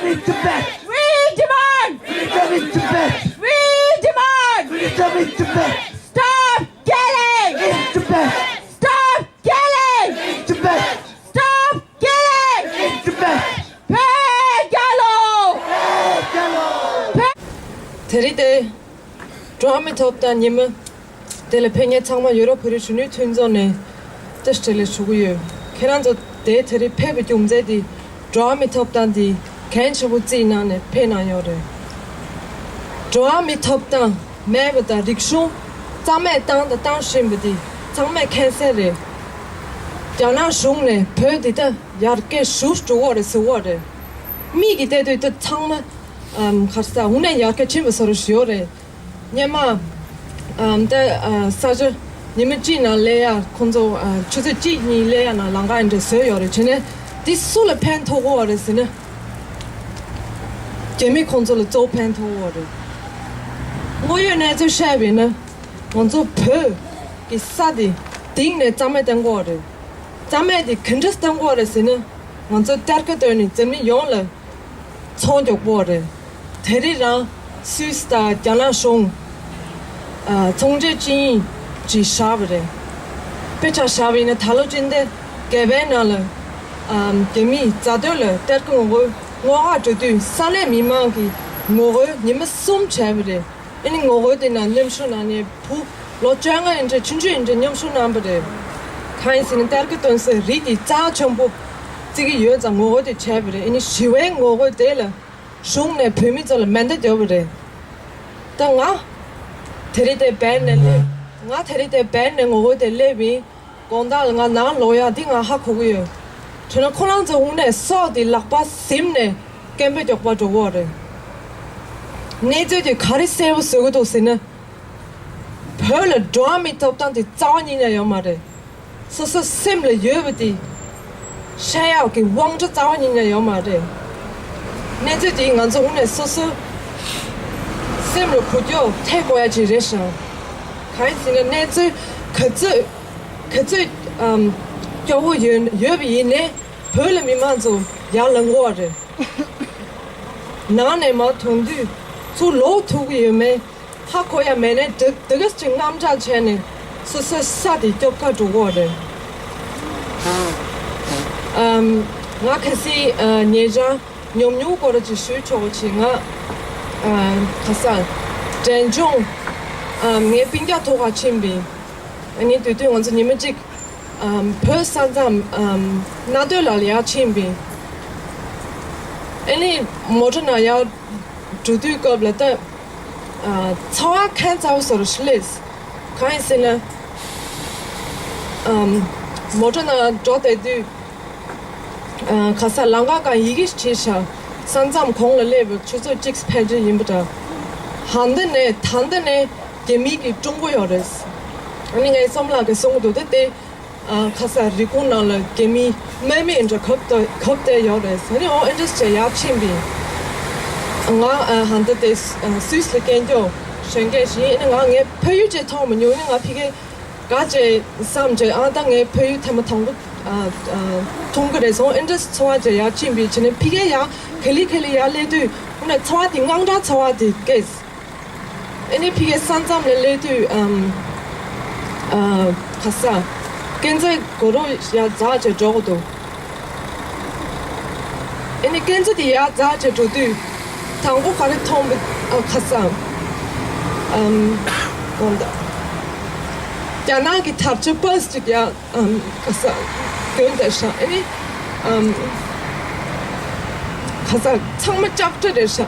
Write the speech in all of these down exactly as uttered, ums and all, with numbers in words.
In Tibet! We demand! Freedom in Tibet! We demand! Freedom in Tibet! Stop killing! In Tibet! Stop killing! In Tibet! Stop killing! In Tibet! བོད་རྒྱལ་ལོ། བོད་རྒྱལ་ལོ། བོད། དེ་རིང་དེ། འགྲོ་བ་མིའི་ཐོབ་ཐང་ཉིན་མོ་དེ་ལ་ཕེབས་མཁན་ཚང་མ་ཡུ་རོབ་བོད་རིགས་གཞོན་ནུའི་མཐུན་ཚོགས་ནས་བཀྲ་ཤིས་བདེ་ལེགས་ཞུ་གི་ཡོད། ཁྱེད་རང་ཚོ་དེ་དེ་རིང་ཕེབས་པའི་རྒྱུ་མཚན་དེ་འགྲོ་བ་མིའི་ཐོབ་ཐང་དེ་གལ་ཆེན་པོ་བརྩིས་གནང་ནས་ཕེབས་གནང་ཡོད་རེད། འགྲོ་བ་མིའི་ཐོབ་ཐང་མེད་པ་དང་རིག་གཞུང་རྩ་མེད་བཏང་དང་བཏང་བཞིན་པ་དེ་ཚང་མས་མཁྱེན་གསལ་རེད། རྒྱ་ནག་གཞུང་ནས་བོད་འདི་ད་ཡར་རྒྱས་ཞུ་འགྲོ་གི་རེད་ཟེར་གི་རེད། མིག་གིས་བལྟས་དུས་ད་ཚང་མ་ཨམ་ག་རེ་ཟ་དངོས་གནས་ཡར་རྒྱས་ཕྱིན་པ་བཟོ་འདྲ་ཞིག་ཡོད་རེད། སྔོན་མ་ཨམ་ད་ཨ་ས་ཆ་ཉི་མ་གཅིག་ནང་སླེབས་ཡ་ཁོང་ཚོ་ཨ་ཆུ་ཚོད་གཅིག་གཉིས་སླེབས་ཡ་ནང་ལམ་ཁ་འདྲ་བཟོས་ཡོད་རེད། བྱས་ནས་འདི་སུ་ལ་ཕན་ཐོགས་ཀྱི་ཡོད་རེད་ཟེར་ན། རྒྱ་མི་ཁོང་ཚོ་ལ་གཙོ་བོ་ཕན་ཐོགས་ཀྱི་ཡོད་རེད། དངོས་ཡོད་གནས་ཚུལ་བཤད་པ་ཡིན་ན། ང་ཚོ་བོད་ཀྱི་ས་དེ་གཏིང་ནས་རྩ་མེད་བཏང་གི་ཡོད་རེད། རྩ་མེད་དེ་ག་འདྲ་བཏང་གི་ཡོད་རེད་ཟེར་ན། ང་ཚོ་གཏེར་ཁ་བཏོན་ནས་འཛམ་གླིང་ཡོངས་ལ་ཚོང་རྒྱག་གི་ཡོད་རེད། དེ་རིང་རང་སུད་སི་དང་རྒྱ་ནག་གཞུང་ཨ་ཚོང་འབྲེལ་ཅིག་ཡིན་ཅིག་བཞག་པ་རེད། དཔེ་ཆ་བཞག་པ་ཡིན་ན་ད་ལོ་སྤྱི་ཟླ་བརྒྱད་པའི་ནང་ལ་ཨམ་རྒྱ་མིས་རྫ་སྟོད་ལ་གཏེར་ཁ་ངོ་རྒོལ་སྔོན་དཔག་འགྲོ་དུས་ས་གནས་མི་མང་གིས་ངོ་རྒོལ་ཉི་མ་གསུམ་བྱས་པ་རེད། ཨ་ནི་ངོ་རྒོལ་དེ་ནང་མཉམ་ཞུགས་གནང་མཁན་བུ་ལོ་བཅོ་ལྔ་ཡིན་འདྲ་ཆུང་ཆུང་ཡིན་འདྲ་མཉམ་ཞུགས་གནང་པ་རེད། གང་ཡིན་ཟེར་ན་གཏེར་ཁ་བཏོན་སའི་རི་དེ་རྩ་ཆེན་པོ་བརྩི་གི་ཡོད་ཙང་ངོ་རྒོལ་དེ་བྱས་པ་རེད། ཨ་ནི་ཞི་བའི་ངོ་རྒོལ་དེ་ལ་གཞུང་ནས་བོད་མི་ཚོ་ལ་མེ་མདའ་རྒྱབ་པ་རེད། ད་ང་དེ་རིང་དེ་བན་ནས་སླེབས། ང་དེ་རིང་དེ་བན་ནས་ངོ་རྒོལ་དེ་སླེབས་ཡིན། དགོང་དག་ལ་ང་ནང་ལོག་ཡག་འདི་ང་ཧ་གོ་གི་ཡོད། དྲན་ན་ཁོ་རང་ཚོ་དངོས་གནས་སྲོག་འདི་ལག་པ་ཟིན་ནས་སྐད་འབོད་རྒྱག་པར་འགྲོ་གི་ཡོད་རེད། གནས་ཚུལ་དེ་ག་རེ་གསལ་པོ་བཟོ་གི་འདུག་ཟེར་ན། བོད་ལ་འགྲོ་བ་མིའི་ཐོབ་ཐང་དེ་རྩ་བ་ཉིད་ནས་ཡོད་མ་རེད། སོ་སོའི་སེམས་ལ་ཡོད་པ་དེ་བཤད་ཡག་གི་དབང་ཆ་རྩ་བ་ཉིད་ནས་ཡོད་མ་རེད། གནས་ཚུལ་དེ་ང་ཚོ་དངོས་གནས་སོ་སོའི་སེམས་ལ་འགུག་རྒྱུ་ཐེག་དགོས་ཡག་ཅིག་རེད་ཤག་གང་ཡིན་ཟེར་ན་གནས་ཚུལ་ག་ཚོད་ག་ཚོད་ཨམ་སྐྱོ་བོ་ཡོད་ཡོད་པ་ཡིན་ནའི་བོད་ལ་མི་མང་ཚོ་ཡར་ལངས་དགོས་པ་རེད། ནང་ནས་མར་ཐོན་དུས་ཚུར་ལོག་ཐུབ་ཀྱི་ཡོད་མེད་ཧ་གོ་ཡ་མེད་ནའི་དེ་དེ་ག་ཅིག་དངངས་སྐྲག་བྱས་ནས་སོ་སོའི་ས་དེ་སྐྱོབ་ག་འགྲོ་དགོས་པ་རེད། ཨམ་ང་གལ་སྲིད་ཨ་ཉེ་ཆར་ཉམས་མྱོང་སྐོར་ཅིག་ཞུས་ཆོག་པ་ཅིག་ང་ཨ་ག་ས་འབྲས་ལྗོངས་ཨ་ངའི་སྤུན་ཀྱག་ཐུག་ག་ཕྱིན་པ་ཡིན། ཨ་ནི་དེ་དུས་ང་ཚོ་ཉི་མ་གཅིག་ཨམ་བོད་ས་མཚམས་ཨམ་མནའ་སྟོད་ལ་ཡར་ཕྱིན་པ་ཡིན། ཨ་ནི་མོ་ཊ་ནང་ཡར་འགྲོ་དུས་སྐབས་ལ་ད་ཨ་ཚ་བ་ཁྱད་མཚར་བོ་བཟོ་འདྲ་ཞིག་སླེབས། གང་ཡིན་ཟེར་ན་ཨམ་མོ་ཊ་ནང་འགྲོ་བསྡད་དུས། ཨ་ག་ས་ལམ་ཁ་སྒང་ཡི་གེ་བྲིས་ཤག་ས་མཚམས་གོང་ལ་སླེབས་པ་ཆུ་ཚོད་གཅིག་ཕལ་ཆེར་ཡིན་པ་འདྲ། ཧང་ད་ནས་ད་ལྟ་ནས་རྒྱ་མི་གི་ཀྲུང་གོ་ཡོད་རེད། ཨ་ནི་ངའི་སྲོག་ལག་གི་གསུང་གི་འདུག་ད་དེ་ཨ་ག་ས་རི་ཁུང་ནང་ལ་རྒྱ་མི་དམག་མི་འདྲ་གབ་ཏེ་གབ་སྟེ་ཡོད་རེད། ཨ་ནི་ཨོ་ཨེ་འདྲ་ཞིག་ཡར་ཕྱིན་པ་ཡིན། ང་ཨ་ཧང་ད་དེ་ཨ་སུད་སི་ལ་སྐྱེས་མཆོག་གཞོན་སྐྱེས་ཤིག་ཡིན། ཨ་ནི་ང་ངའི་ཕ་ཡུལ་ཅིག་མཐོང་མ་མྱོང་། ཨ་ནི་ང་ཕ་གིར་དགའ་བྱས་བསམ་བྱས་ཨ་ད་ངའི་ཕ་ཡུལ་ཐེངས་མ་དང་པོ་ཨ་ཨ་མཐོང་གི་རེད་སོང་། ཨེ་འདྲ་ཚོར་བ་ཅིག་ཡར་ཕྱིན་པ་ཡིན། བྱས་ནས་ཕ་གིར་ཡར་ག་ལེ་ག་ལེ་ཡར་སླེབས་དུས་ཨ་ནི་ཚོར་བ་དེ་དངངས་སྐྲག་ཚོར་བ་དེ་སྐྱེས། ཨ་ནི་ཕ་གིའི་ས་མཚམས་ལ་སླེབས་དུས་ཨམ་ཨ་ག་ས་སྐས་འཛེག་སྒོ་རུ་ཡར་འཛེགས་བྱས་འགྲོ་གི་འདུག་ཨ་ནི་སྐས་འཛེག་དེ་ཡར་འཛེགས་བྱས་འགྲོ་དུས་དང་པོ་ག་རེ་མཐོང་བ་ཨ་ག་ས་ཨམ་གང་ལྟར་རྒྱ་ནག་གི་དར་ལྕོག་པ་སི་ཅིག་ཡར་ཨམ་ག་ས་གྱོན་བསྡད་ཤག་ཨ་ནི་ཨམ་ག་ས་ཚང་མ་ལྕགས་དྲ་རེད་ཤག་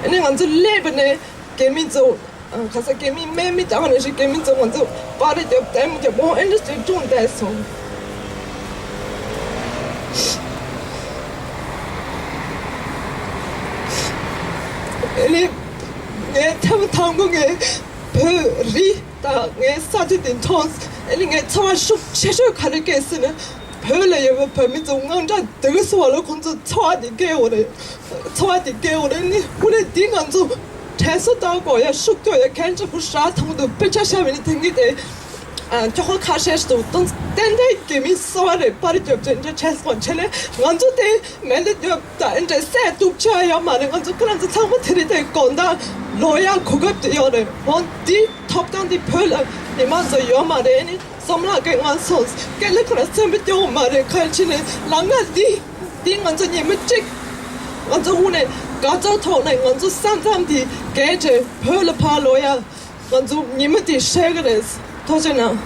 ཨ་ནི་ང་ཚོ་སླེབས་པ་ནས་རྒྱ་མི་ཚོ་ཨ་ག་ས་རྒྱ་མི་དམག་མི་བཏང་ནས་ཤི་རྒྱ་མི་ཚོ་ང་ཚོ་པར་རྒྱབ་ལྟད་མོ་རྒྱབ་འོང་ཨེ་འདྲ་ཞིག་བྱུང་བསྡད་སོང་། ཨ་ནི་ངས་ཐེངས་མ་དང་པོ་ངས་བོད་རི་དང་ངའི་ས་ཆ་དེ་མཐོང་། ཨ་ནི་ངའི་ཚོར་བ་ཤུགས་ཆེ་ཤོས་ག་རེ་སྐྱེས་ཟེར་ན། བོད་ལ་ཡོད་པའི་བོད་མི་ཚོ་དངངས་སྐྲག་དེ་ག་སུ་བ་ལ་ཁོང་ཚོ་ཚོར་བ་དེ་སྐྱེ་འོ་རེད། ཚོར་བ་དེ་སྐྱེ་འོ་རེད། ནི་ཧུ་རེ་འདི་ང་ཚོ་དྲན་གསོ་བཏང་དགོས་ཡ་ཤུགས་སྐྱོ་ཡ་གན་ཆེན་པོ་ཧྲ་ཐང་དུ་དཔེ་ཆ་ཤ་བའི་ནི་དེང་གི་དེ་ ཨ། ཁྱོ་ག་ཁ་ཤས་ཤིག་འདུག་ཏན་ཏན་རྒྱ་མི་གསོ་བ་རེད། པར་རྒྱབ་ཚོད་འདྲ་བྱས་སོང་བྱས་ལས་ང་ཚོ་དེ་མེ་ལེ་རྒྱབ་ད་འདྲ་སད་ཐུབ་ཆ་ཡོད་མ་རེད། ང་ཚོ་ཁྱེད་རང་ཚོ་ཚང་མ་དེ་རིང་དེ་དགོང་དག་ལོ་ཡག་གོ་སྐབས་དེ་ཡོད་རེད། འོ་འདི་ཐོབ་ཐང་འདི་བོད་ལ་ཉི་མ་ཚོ་ཡོད་མ་རེད། ནི་བསམ་བློ་གི་ང་སོང་སྐད་ལ་ཁ་ར་སེམས་པ་སྐྱོ་བ་མ་རེད། ག་ཅི་ནས་ལམ་ང་འདི་འདི་ང་ཚོ་ཉི་མ་གཅིག་ང་ཚོ་དབུ་ནས་དགའ་ཚོར་ཐོག་ནས་ང་ཚོ་ས་མཚམས་འདི་བརྒལ་བྱས་བོད་ལ་ཕར་ལོ་ཡག་ང་ཚོ་ཉི་མ་དེ་ཤེས་ཀྱི་རེད། ཐུགས་རྗེ་གནང་།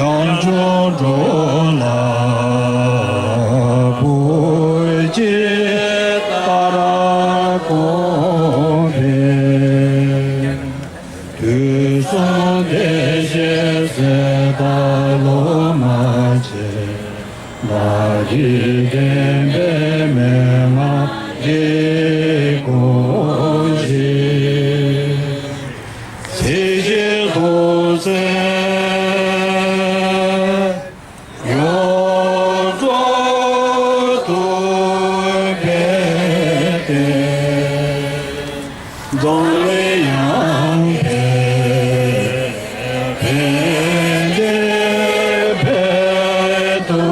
ཡང་བྱོན་འགྲོ་ལ་བུ་ཅི་ལྟར་དགོངས་པའི། དུས་གསུམ་བདེ་གཤེགས་སྲས་དང་སློབ་མ་ཆེ། བདག་གིས་བསྟན་པའི་མན་ངག་འདི་ཀུན་ཞིག་ཚེ་གཅིག་ཐུགས་བརྩེ་ཡོངས་རྫོགས་ཐུབ་པའི་བརྟན། འཛམ་གླིང་ཡངས་པའི་ཕན་བདེ་འཕེལ་དུ་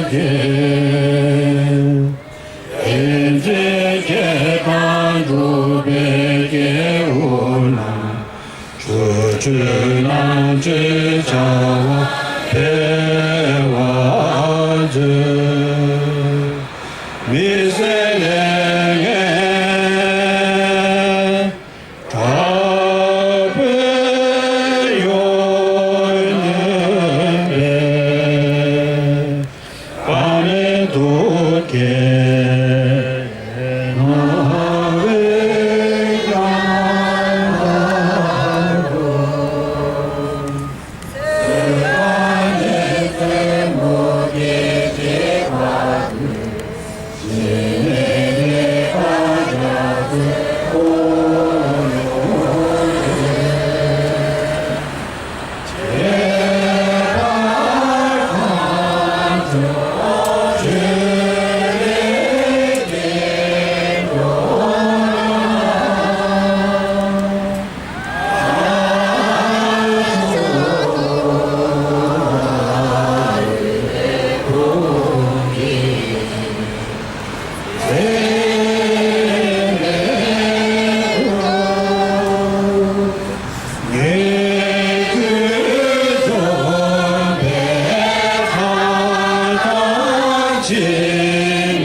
རྒྱས། བསྟན་འཛིན་སྐྱེས་དང་འགྲུབ་པའི་སྐྱེས་བུ་རྣམས། ཆོས་སྤྱོད་རྣམ་དཔྱོད་བྱ་བ་འཕེལ་བར་མཛོད། མི་ཟད་ལས་ངན་དྲག་པོས་ཡོངས་ཉེན་པའི། དཔག་མེད་དུ་སྐྱེས་ན་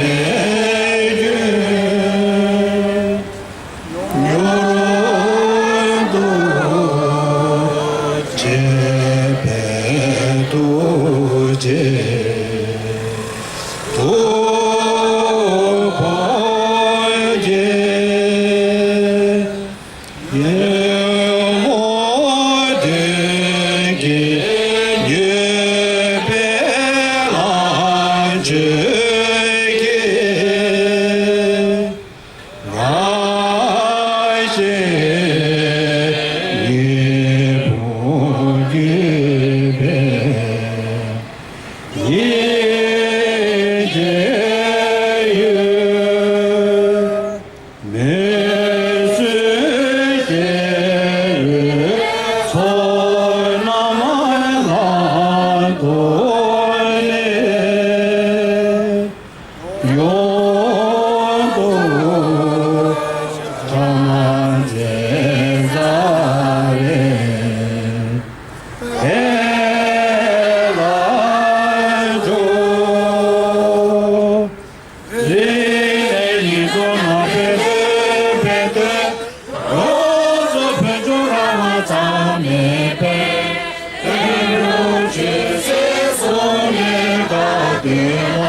བས་ཀྱང་། མྱུར་དུ་བྱེད་པའི་ཐུགས་རྗེ་ཐུགས་དཔག་བསམ་ཡས་མོ་དོན་གྱི་འགྱུར་བའི་ལམ་ཆོས་ཀྱི། ཡིད་ཀྱི་ཡུལ། མི་བཟོད་ཀྱི་ཡུལ། ཚོགས་རྣམས་ལ་ཐོགས་ནས། ཡོངས་སུ་གྲངས་མ་མཛད་རྩ་བའི་དེ་ལ་འཇུག་རིག་གནས་ཡིད་འཕྲོག་ནང་པའི་བོད་པའི་དོན། ཡོངས་སུ་བོད་ལྗོངས་རང་དབང་རྩ་མེད་པའི། བོད་ལུགས་ཆོས་སྲིད་ཟུང་འབྲེལ་དགའ་སྟོན་ལ།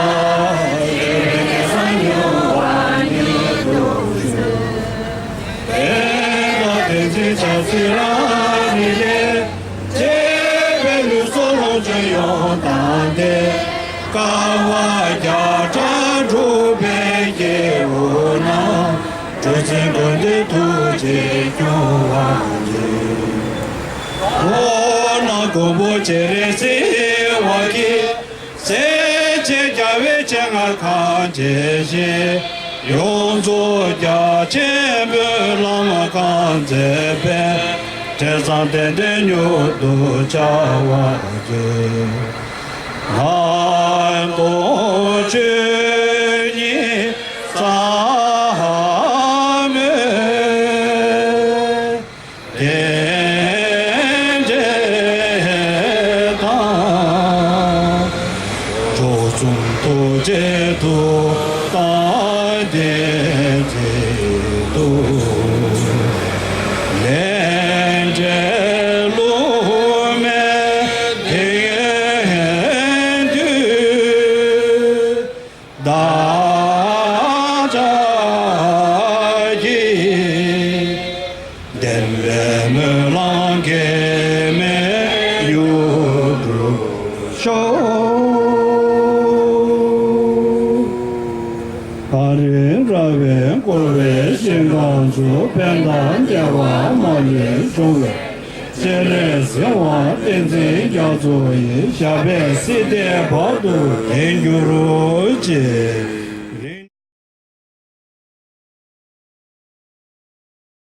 ཡེ་བའི་གེ་སར་མྱུར་བ་མྱུར་དུ་བྱོན། དེ་དག་བསྟན་འཛིན་ཆབ་སྲིད་རང་རིགས་ལས། གཅེས་པའི་ལུས་སྲོག་ལོངས་སྤྱོད་ཡོངས་བཏང་སྟེ། དཀའ་བ་བརྒྱ་ཕྲག་སྒྲུབ་པའི་སྐྱེ་བོ་རྣམས། སྤྲུལ་གསུམ་དགོངས་འདུས་ཐུགས་རྗེས་སྐྱོང་བར་མཛོད། འོ་ན་མགོན་པོ་སྤྱན་རས་གཟིགས་དབང་གིས། སྲས་བཅས་རྒྱལ་བའི་སྤྱན་སྔར་གང་མཇལ་ཞིང་། ཡོངས་རྫོགས་རྒྱ་ཆེན་པོའི་ལམ་གང་མཛད་པའི། དྲན་བསམ་ཏན་ཏན་མྱུར་དུ་འཆར་བར་མཛོད། ནང་དུ་ཆོས་ཉིད་ཟབ་མོའི་རྟེན་འབྲེལ་དང་། གྲོགས་གསུམ་ཐུགས་རྗེ་ཐུགས་དམ་བདེན་ཚིག་ཏུ། ལས་འབྲས་བསླུ་མེད་དེང་དུས། བདག་ཅག་གི་བདེན་པའི་སྨོན་ལམ་གེགས་མེད་མྱུར་འགྲུབ་ཤོག། ཨ་རིང་ར་བས་བསྐོར་བའི་ཞིང་ཁམས་སུ། ཕན་དང་བདེ་བ་མ་ལུས་འབྱུང་བའི། སྤྱན་རས་གཟིགས་དབང་བསྟན་འཛིན་རྒྱ་མཚོ་ཡི། ཞབས་པད་སྲིད་མཐའི་བར་དུ་བརྟན་གྱུར་ཅིག།